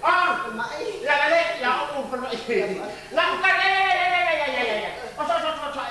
Ah! Ya la le, ya o fa mai. La ka le le le le le le le. O so so so so.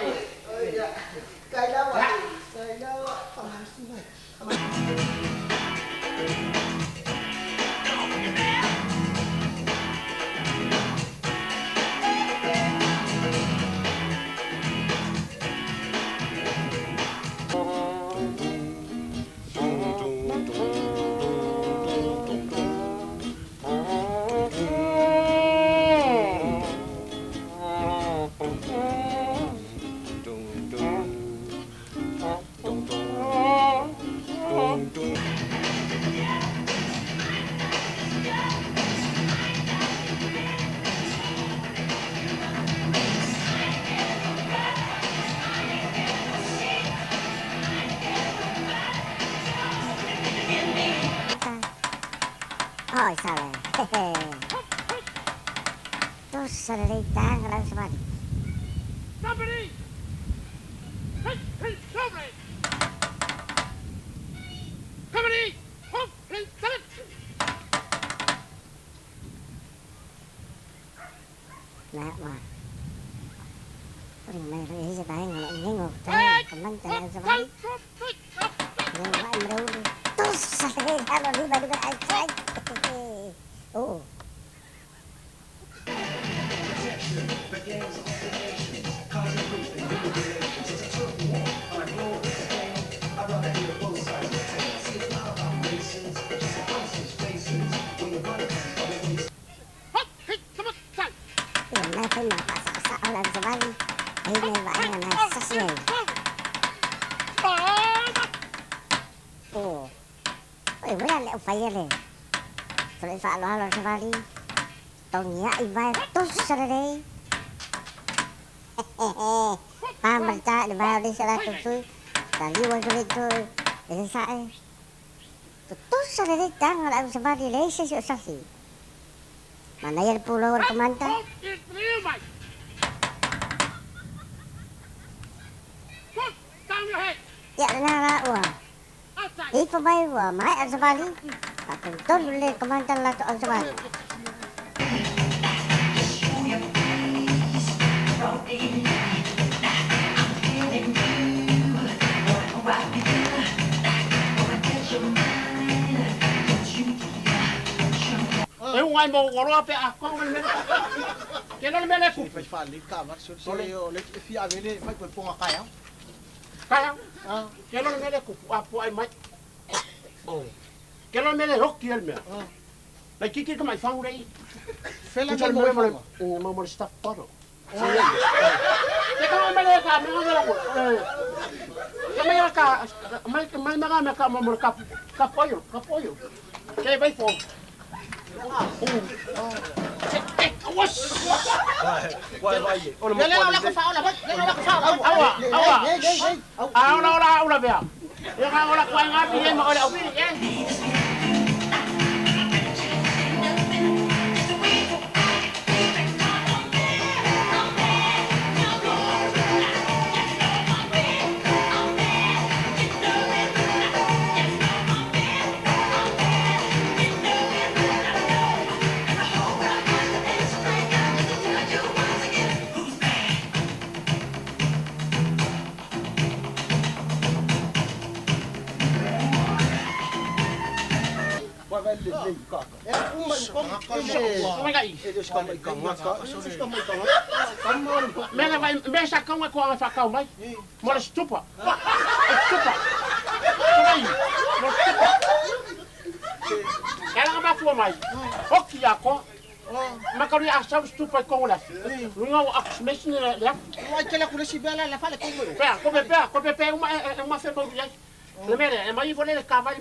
Oi sale. Tuossa oli täällä samadi. Somebody! Hey, hey, somebody! Company! Hop, hey, seven! Nè mà. Ori mai ri se tayo ngalo ngingo tayo kamanta na samadi. Ngingo ay mrew. Tuossa oli täällä oli ba ba ay ay. Oh. Hop, hey, come on, time! Na fai ma pa sa sa ala samadi. Ai mai ba na sa sa. Oh. Oi wala le fai le. Sole fa lo lo samadi. Tong ya i vai tuossa oli. Pa marta le vai le sa tu tu. Ta li wa tu tu. Le sa e. Tuossa oli tang ala samadi le se sa si. Mana yan pulo war kumanta? Ya na la wa. Ipo mai wa mai al samadi. Pa tu le kumanta la to al samadi. E un ai mo oro pe a ko me. Ke no me le ku. Fai fa le ka mar so so le o le fi a vele mai ko ponga kaya. Kaya. Ah. Ke no me le ku a po ai mai. Oh. Ke no me le rock el me. La kiki ka mai fang rei. Fela Ke mo me mo mo mo mo staff paro. Ke ka me le ka me le ko. Ke me ka mai mai me ka me ka mo ka ka pollo, ka pollo. Ke vai fo. Le le la ko fa ola le la ko fa Awa, awa. Ah, ola, ola, ola bea. E ka ola kwa nga bi ma ola obi. Mele vai me sa kaunga ko anga whakau mai. Mo le stupa. Stupa. Mai. Mo stupa. Ela nga mafua mai. Hoki a ko. Makari a sau stupa i kongo la. Lunga o aku smesi ni le. Ai ke la kule si bela la fa le kongo. Pea, ko pe pea, ko pe pea uma uma fe mau ai. Le mele, e mai fo le ka vai